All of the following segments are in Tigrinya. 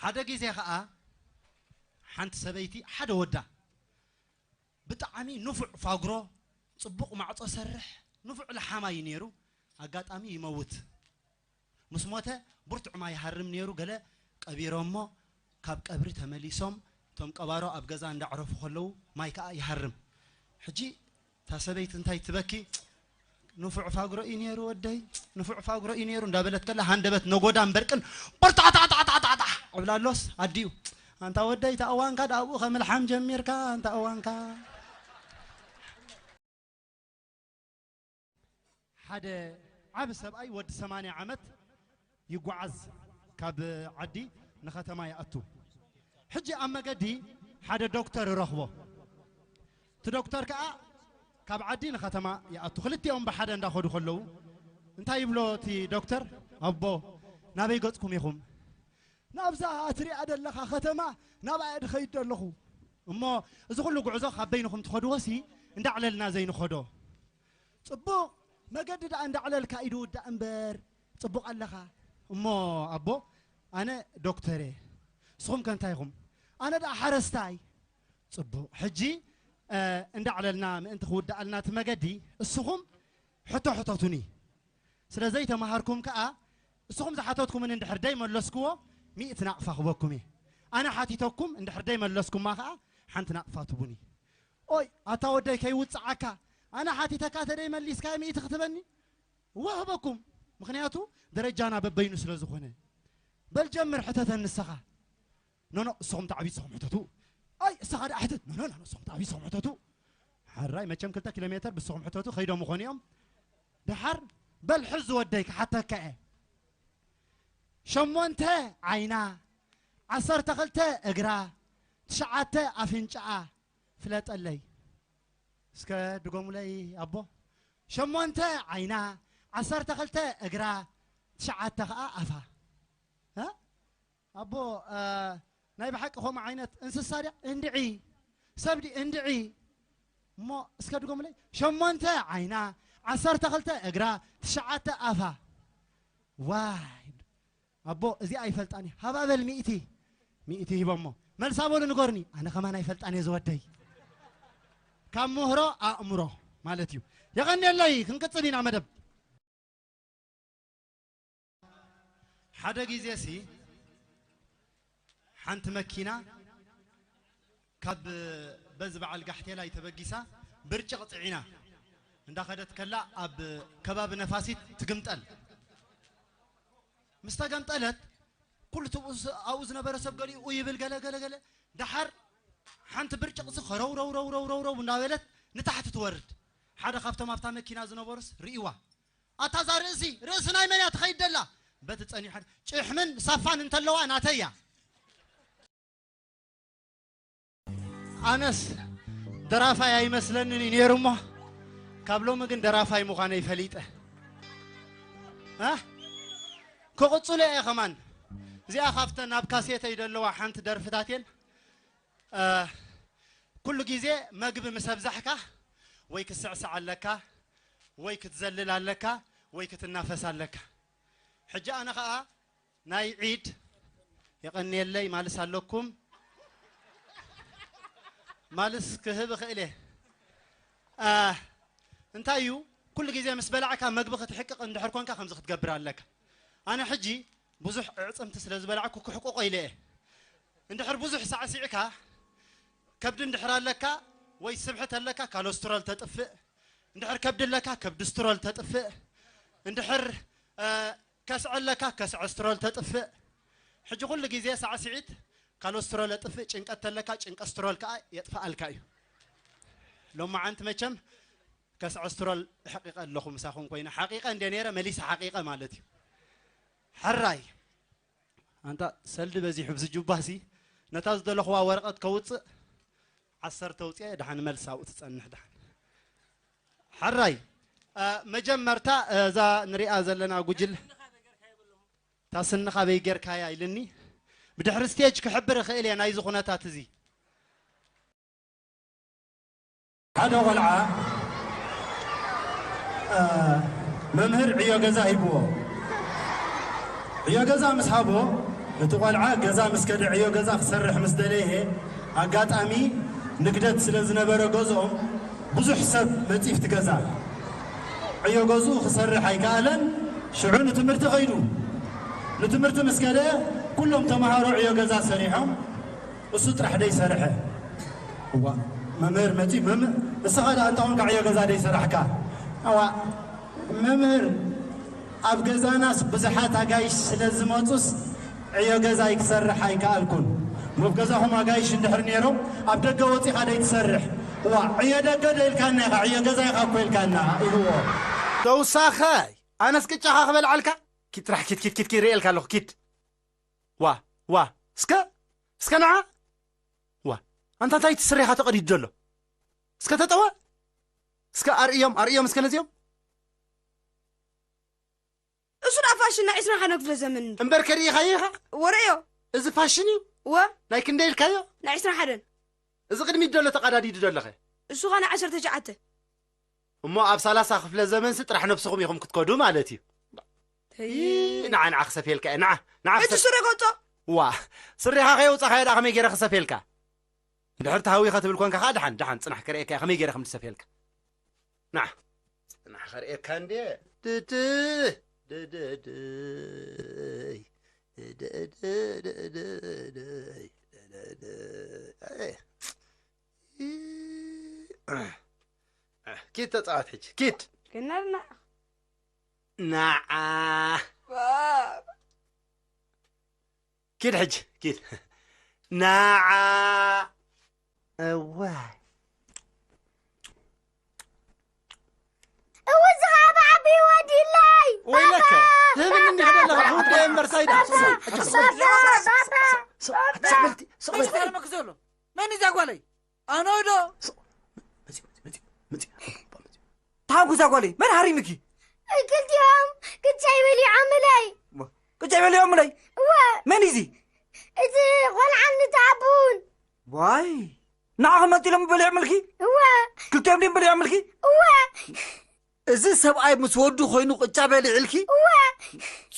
ሓደ ግዜ ኸኣ ሓንቲ ሰበይቲ ሓደ ወዳ ብጣዕሚ ንፉዕ ፋጉሮ፣ ጽቡቕ ማዕጾ ሰርሕ፣ ንፉዕ ለሓማይ ነይሩ። ኣጋጣሚ ይመውት። ምስ ሞተ ብርቱዕ ማይ ይሃርም ነይሩ። ገለ ቀቢሮሞ፣ ካብ ቀብሪ ተመሊሶም፣ እቶም ቀባሮ ኣብ ገዛ እንዳዕረፉ ከለዉ ማይ ከኣ ይሃርም። ሕጂ እታ ሰበይቲ እንታይ ትበኪ? "ንፉዕ ፋጉሮ እዩ ነይሩ ወደይ፣ ንፉዕ ፋጉሮ እዩ ነይሩ" እንዳበለት ከላ፣ ሃንደበት ነጎዳን በርቅን በርታዕታዕታዕታዕታዕ ዕብላሎስ ኣዲኡ፣ "ኣንታ ወደይ፣ እታ እዋንካ ደኣ ኣብኡ ከምልሓም ጀሚርካ፣ ኣንታ እዋንካ።" ሓደ ዓቢ ሰብኣይ ወዲ ሰማንያ ዓመት ይጓዓዝ፣ ካብ ዓዲ ንኸተማ ይኣቱ። ሕጂ ኣብ መገዲ ሓደ ዶክተር ይረኽቦ። እቲ ዶክተር ከኣ ካብ ዓዲ ንኸተማ ይኣቱ። ክልቲኦም ብሓደ እንዳኸዱ ከለዉ እንታይ ይብሎ እቲ ዶክተር? "ኣቦ፣ ናበይ ገጽኩም ኢኹም?" "ናብዛ እትሪኣ ዘለኻ ከተማ፣ ናብኣ እየ ድኸይድ ዘለኹ።" "እሞ እዚ ኩሉ ጉዕዞ ካብ በይንኹም ትኸድዎሲ እንዳዕለልና ዘይንኸዶ?" "ጽቡቕ፣ መገዲ ደኣ እንዳዕለልካ እዩ ድውዳእ እምበር፣ ጽቡቕ ኣለኻ።" "እሞ ኣቦ፣ ኣነ ዶክተር እየ፣ ንስኹም ከ እንታይ ኢኹም?" "ኣነ ደኣ ሓረስታይ።" "ጽቡቕ፣ ሕጂ፣ እ፣ እንዳዕለልና ምእንቲ ክውዳኣልና እቲ መገዲ፣ እስኹም ሕቶ ሕተቱኒ። ስለ ዘይተማሃርኩም ከኣ፣ እስኹም ዝሓተትኩምኒ እንድሕር ደይመለስክዎ፣ ሚእቲ ናቕፋ ክበኩም እየ። ኣነ ሓቲተኩም እንድሕር ደይመለስኩማ ከኣ፣ ሓንቲ ናቕፋ ትቡኒ።" "ኦይ፣ ኣታ ወደይ ከይውጽዓካ፣ ኣነ ሓቲተካ ተደይመሊስካዮ ሚእቲ ክትበኒ?" "ወህበኩም፣ ምኽንያቱ ደረጃና በበይኑ ስለ ዝኾነ።" "በል ጀምር፣ ሕተተኒ ንስኻ።" "ኖኖ፣ እስኹም ተዓብዩ እስኹም ሕተቱ።" "ኣይ፣ እስኻ ደኣ ሕተት።" "ኖኖ፣ ኖኖ፣ እስኹም ተዓብዩ እስኹም ሕተቱ።" ሓራይ መቸም ክልተ ኪሎ ሜተር ብስኹም ሕተቱ ከይዶም ምኾኑ እዮም። ደሓር፣ "በል ሕዝ ወደይ ክሓተካ እየ። ሸሞንተ ዓይና፣ ዓሰርተ ክልተ እግራ፣ ትሽዓተ ኣፍንጫኣ ፍለጠለይ።" እስከ ድገሙለይ ኣቦ። "ሸሞንተ ዓይና፣ ዓሰርተ ክልተ እግራ፣ ትሽዓተ ኸኣ ኣፋ።" እ? ኣቦ፣ እ፣ ናይ ብሓቂ ከምኡ ዓይነት እንስሳ ድያ? እንድዒ። ሰብ ድዩ? እንድዒ። እሞ እስከ ድገሙለይ። "ሸሞንተ ዓይና፣ ዓሰርተ ክልተ እግራ፣ ትሽዓተ ኣፋ።" ዋይ። "ኣቦ፣ እዚኣ ኣይፈልጣን እየ። ሃባ በል ሚእቲ።" ሚእቲ ሂቦሞ። "መልሳ በሉ ንገሩኒ።" "ኣነ ከማን ኣይፈልጣን እየ ዝወደይ።" ካብ ምህሮ ኣእምሮ ማለት እዩ። የቐንየለይ፣ ክንቅጽል ኢና መደብ። ሓደ ግዜሲ ሓንቲ መኪና ካብ በዚ በዓል ጋሕቴላይ ተበጊሳ ብርጭቕ ጽዒና እንዳኸደት ከላ ኣብ ከባቢ ነፋሲት ትግምጠል። ምስ ተገምጠለት ኩሉ እቲ ኣብኡ ዝነበረ ሰብ ገሊኡ ይብል፣ ገለ ገለ ገለ። ደሓር ሓንቲ ብርጭቕሲ ከረው ረው ረው ረው ረው ረው እንዳበለት ንታሕቲ ትወርድ። ሓደ ካብቶም ኣብታ መኪና ዝነበሩስ ርእይዋ፣ "ኣታ እዛ ርእሲ፣ ርእሲ ናይ መን እያ ትኸይድ ደላ?" በቲ ጸኒሐ፣ ጭሕምን ሳፋን እንተለዋ ናተይ እያ። ኣነስ ደራፋይ ኣይመስለንን እዩ ነይሩ እሞ፣ ካብ ሎሚ ግን ደራፋይ ምዃነይ ፈሊጠ። እ? ክቕጽሎ እየ ከማን። እዚኣ ካብተን ኣብ ካሴተይ ዘለዋ ሓንቲ ደርፍታት እየን። እ፣ ኩሉ ግዜ መግቢ ምስ ኣብዛሕካ ወይ ክትስዕስዕ ኣለካ፣ ወይ ክትዘልል ኣለካ፣ ወይ ክትናፈስ ኣለካ። ሕጂ ኣነ ኸኣ ናይ ዒድ የቐንየለይ ማልስ ኣለኩም። ማልስ ክህብ እኽእል እየ። አ፣ እንታይ እዩ፣ ኩሉ ግዜ ምስ በላዕካ መግቢ ክትሕቅቕ እንድሕር ኮንካ ከምዚ ክትገብር ኣለካ። ኣነ ሕጂ ብዙሕ ኣዕጽምቲ ስለ ዝበላዕኩ ክሕቅቆ ኢለ እየ። እንድሕር ብዙሕ ሳዕሲዕካ፣ ከብዲ እንድሕር ኣለካ ወይ ስብሒ ተለካ ካሎስትሮል ተጥፍእ፣ እንድሕር ከብዲ ኣለካ ከብዲ ስትሮል ተጥፍእ፣ እንድሕር፣ እ፣ ከስዐ ኣለካ ከስዐ ስትሮል ተጥፍእ። ሕጂ ኩሉ ግዜ ሳዕስዒት ካሎስትሮል የጥፍእ፣ ጭንቀት ተለካ ጭንቀት ስትሮል ከኣ የጥፍኣልካ እዩ። ሎማዓንቲ መቸም ከስዐ ስትሮል ኣሕቂቐ ኣለኹ ምሳኹም ኮይነ። ሓቂቐ እንደ ነይረ መሊሰ ሓቂቐ ማለት እዩ። ሕራይ። ኣንታ ሰልዲ በዚሑ ብዚ ጁባሲ ነታ ዝደለኽዋ ወረቐት ከውጽእ ዓሰርተ ኣውጽኤ ደሓን መልሲ ኣብኡ ትጸንሕ ደሓን። ሕራይ። እ፣ መጀመርታ እዛ ንሪኣ ዘለና ጉጅለ እታ ስንኻ በይ ጌርካያ ኢልኒ። ብድሕሪ ስቴጅ ክሕብር እኽእል እየ ናይዚ ኩነታት እዚ። ሓደ ቆልዓ፣ እ፣ መምህር ዕዮ ገዛ ሂብዎ። ዕዮ ገዛ ምስ ሃቦ፣ እቲ ቆልዓ ገዛ ምስ ከደ ዕዮ ገዛ ክሰርሕ ምስ ደለየ ኣጋጣሚ ንግደት ስለ ዝነበረ ገዝኦም ብዙሕ ሰብ መጺፍቲ ገዛ ዕዮ ገዝኡ ክሰርሕ ኣይከኣለን። ሽዑ ንትምህርቲ ኸይዱ። ንትምህርቲ ምስ ከደ ኩሎም ተምሃሮ ዕዮ ገዛ ሰሪሖም እሱ ጥራሕ ደይሰርሐ። እዋ መምህር መጺ መምህር እስኻ ደኣ እንተኾንካ ዕዮ ገዛ ደይሰራሕካ። እዋ መምህር ኣብ ገዛናስ ብዙሓት ኣጋይሽ ስለ ዝመጹስ ዕዮ ገዛ ኣይክሰርሕ ኣይከኣልኩን። ኣብ ገዛኹም ኣጋይሽ እንድሕር ነይሮም ኣብ ደገ ወጺኻ ደይትሰርሕ። እዋ ዕዮ ደገ ዶ ኢልካና ኢኻ ዕዮ ገዛ ኢኻ እኮ ኢልካና ኢልዎ። ተውሳኸ ኣነስ ቅጫኻ ክበልዓልካ ኪድ ጥራሕ ኪድ ኪድ ኪድ ኪድ ርእየልካ ኣለኹ ኪድ ዋ ዋ እስከ እስከ ንዓ ዋ ኣንታ እንታይ እቲ ስሬኻ ተቐዲዱ ዘሎ እስከ ተጠወ እስከ ኣርእዮም ኣርእዮም እስከ ነዚኦም እሱ ደኣ ፋሽን ናይ ዕስራን ሓደን ክፍለ ዘመን እዩ። እምበር ከሪኢኻዮ ኢኻ? ወረዮ። እዚ ፋሽን እዩ? እወ። ናይ ክንደይ ኢልካዮ? ናይ ዕስራን ሓደን። እዚ ቅድሚት ደሎ ተቐዳዲዱ ደለኸ? እሱ ኸ ናይ ዓሰርተ ትሽዓተ። እሞ ኣብ ሰላሳ ክፍለ ዘመንሲ ጥራሕ ነብስኹም ኢኹም ክትከዱ ማለት እዩ። ንዓ ንዓ ክሰፍየልካ እየ ንዓ ንዓ እቲ ስረ ገጾ። ዋ ስሪኻ ከየውፃኻዮ ደኣ ከመይ ገይረ ክሰፍየልካ? እንድሕር ተሃዊኸ ትብል ኮንካ ከዓ ደሓን ደሓን ፅናሕ ከርእየካ እየ ከመይ ገይረ ከም ዝሰፍየልካ። ንዓ ፅናሕ ከርእየካ እንድየ። ድድ ድድድይ ድድድድይ ኪድ ተፃወት ሕጂ ኪድ። ክነርና ንዓ ኪድ ሕጂ ኪድ ንዓ እዋይ እውዝኻ ብዓብዩ ወዲለይ ወይለከ ትህብኒ እንዲህ ደለኻ ክውደ እምበር ሳይዳ መን እዛ ጓለይ ኣነ ዶ ታንኩ እዛ ጓለይ መን ሃሪምኪ ክልቲኦም ቅጫይ በሊዖምለይ ቅጫይ በሊዖምለይ እወ መን እዚ እቲ ቆልዓን ንተኣቡን ዋይ ንዓኹም መጢሎም በሊዖምልኪ እወ ክልቲኦም ድም በሊዖምልኪ እወ እዚ ሰብኣይ ምስ ወዱ ኮይኑ ቅጫ በሊዕልኪ እወ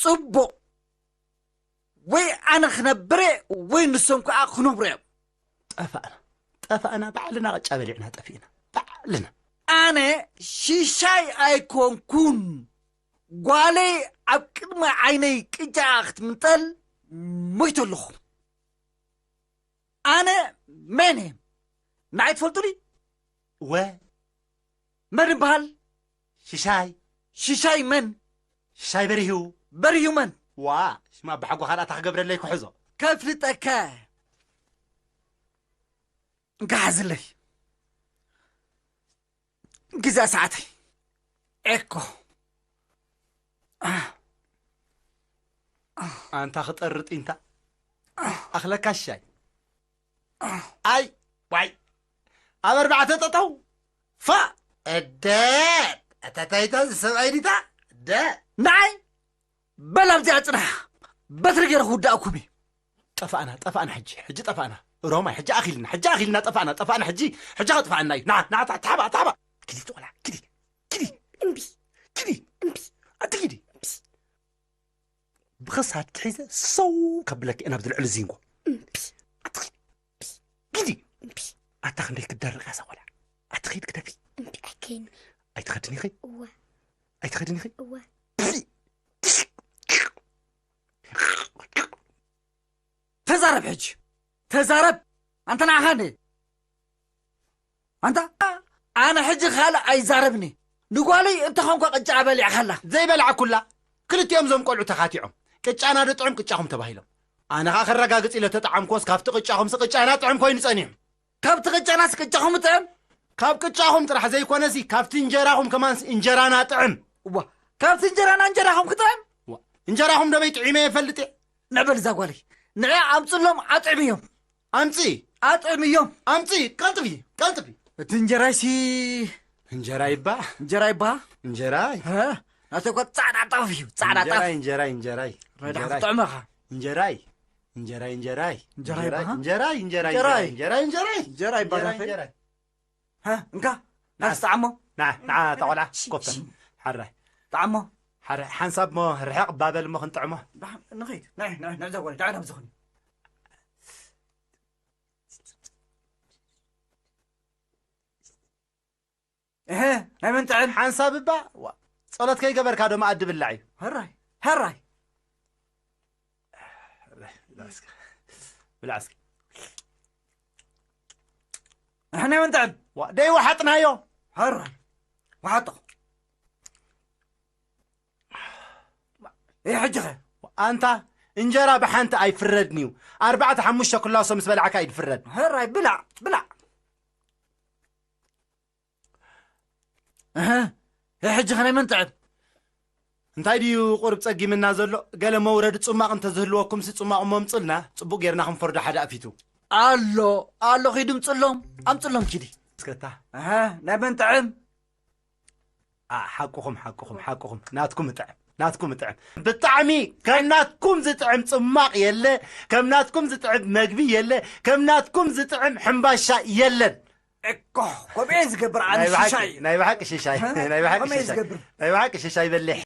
ጽቡቕ ወይ ኣነ ክነብር እየ ወይ ንሶም ከዓ ክነብሩ እዮም። ጠፋእና ጠፋእና ባዕልና ቅጫ በሊዕና ጠፊእና ባዕልና። ኣነ ሽሻይ ኣይኮንኩን። ጓለይ ኣብ ቅድሚ ዓይነይ ቅጫ ክትምንጠል ሞይተ ኣለኹ። ኣነ መን እየ? ንዓይ ትፈልጡኒ? ወ መን እበሃል? ሽሻይ ሽሻይ መን? ሽሻይ በሪሁ በሪሁ መን? ዋ ሽማ ኣባሓጎኻ ደኣ እታ ክገብረለይ ክሕዞ ከፍልጠካ እንካ ሓዝለይ ግዛ ሰዓተይ ኤኮ ኣንታ ክጠርጥ ኢንታ ኣኽለካ ሽሻይ ኣይ ዋይ ኣብ ኣርባዕተ ጠጠው ፋ እደ ኣታታይታ ዝሰብኣይ ዲታ እደ ንዓይ በል ኣብዚኣ ፅናሕ በትሪ ገይረ ክውዳእኩም እዩ ጠፋእና ጠፋእና ሕጂ ሕጂ ጠፋእና ሮማይ ሕጂ ኣኺልና ሕጂ ኣኺልና ጠፋእና ጠፋእና ሕጂ ሕጂ ከጥፋእና እዩ ና ና ታሕባ ታሕባ ኪዲ ቆላ ኪዲ ኪዲ እምቢ ኪዲ እምቢ ኣቲ ኪዲ እምቢ ብኸሳድኪ ሒዘ ሰው ከብለኪ እየ ናብዚ ልዕሊ ዚንጎ። ግዲ! ኣታ ክንደይ ክትደርቕ እያ እዛ ቆልዓ። ኣቲ ኺድ ግደፊ። ኣይትኸድን ኢኺ? ኣይትኸድን ኢኺ? ተዛረብ ሕጂ! ተዛረብ! ኣንታ ንዓኻ እንደ ኣንታ ኣነ ሕጂ ካልእ ኣይዛረብኒ ንጓለይ እንተኾንኳ ቅጫ በሊዕካላ ዘይበላዕኩላ ክልቲኦም ዞም ቆልዑ ተኻቲዖም ቅጫና ድጥዕም ቅጫኹም ተባሂሎም ኣነ ኸዓ ከረጋግጽ ኢለ ተጠዓምክዎስ ካብቲ ቅጫኹምሲ ቅጫና ጥዕም ኮይኑ ጸኒሑ ካብቲ ቅጫናስ ቅጫኹም ጥዕም ካብ ቅጫኹም ጥራሕ ዘይኮነሲ ካብቲ እንጀራኹም ከማንስ እንጀራና ጥዕም እዋ ካብቲ እንጀራና እንጀራኹም ክጥዕም እንጀራኹም ደበይ ጥዒመ የፈልጥ እየ ንዕበል እዛ ጓለይ ንዐ ኣምፅሎም ኣጥዕምዮም ኣምፂ ኣጥዕምዮም ኣምፂ ቀልጥፊ ቀልጥፊ እቲ እንጀራይሲ እንጀራይ እባ እንጀራይ እባ እንጀራይ ናተይ እኮ ፃዕዳ ጣፍ እዩ ፃዕዳ ጣፍ እንጀራይ እንጀራይ እንጀራይ ረዳ ክትጥዕመኻ እንጀራይ እንጀራይ እንጀራይ እንጀራይ እንጀራይ እንጀራይ እንጀራይ እንጀራይ እንጀራይ እንጀራይ እንጀራይ እንጀራይ እንካ ናስ ጣዕሞ ና ና ተቆላ ኮፍተ ሓራይ ጣዕሞ ሓንሳብ ሞ ርሕቕ ባበል ሞ ክንጥዕሞ። ንኸይድ ንዕዘብ ወለ ዳዕና ብዝኹን። እህ ናይ መን ጥዕም? ሓንሳብ እባ ጸሎት ከይገበርካ ዶ መኣዲ ብላዕ እዩ። ሕራይ ሕራይ። ብላዕ እስኪ። ናይ መን ጥዕም? ደይ ወሓጥናዮ። ሕራይ ወሓጥኹ። ይህ ሕጂ ኸ? ኣንታ እንጀራ ብሓንቲ ኣይፍረድን እዩ። ኣርባዕተ ሓሙሽተ ክላሶ ምስ በላዕካ እዩ ዝፍረድ። ሕራይ ብላዕ ብላዕ። እህ፣ ይህ ሕጂ ኸ ናይ መን ጥዕም? እንታይ ድዩ ቁርብ ጸጊምና ዘሎ? ገለ መውረዲ ጽማቕ እንተዝህልወኩምሲ ጽማቕ መምጹልና፣ ጽቡቕ ጌርና ክንፈርዶ ሓደ ኣፊቱ። ኣሎ ኣሎ፣ ኺዱ ምጽሎም፣ ኣምጽሎም ኪዲ። እስከታ። ኣሃ፣ ናይ መን ጥዕም? ሓቅኹም ሓቅኹም ሓቅኹም ናትኩም ጥዕም ናትኩም ጥዕም ብጣዕሚ ከም ናትኩም ዝጥዕም ጽማቕ የለ። ከም ናትኩም ዝጥዕም መግቢ የለ። ከም ናትኩም ዝጥዕም ሕምባሻ የለን። እኮ ከምኡ እየ ዝገብር ኣነ ሽሻይ። ናይ ብሓቂ ሽሻይ ናይ ብሓቂ ሽሻይ ናይ ብሓቂ ሽሻይ በሊሕ።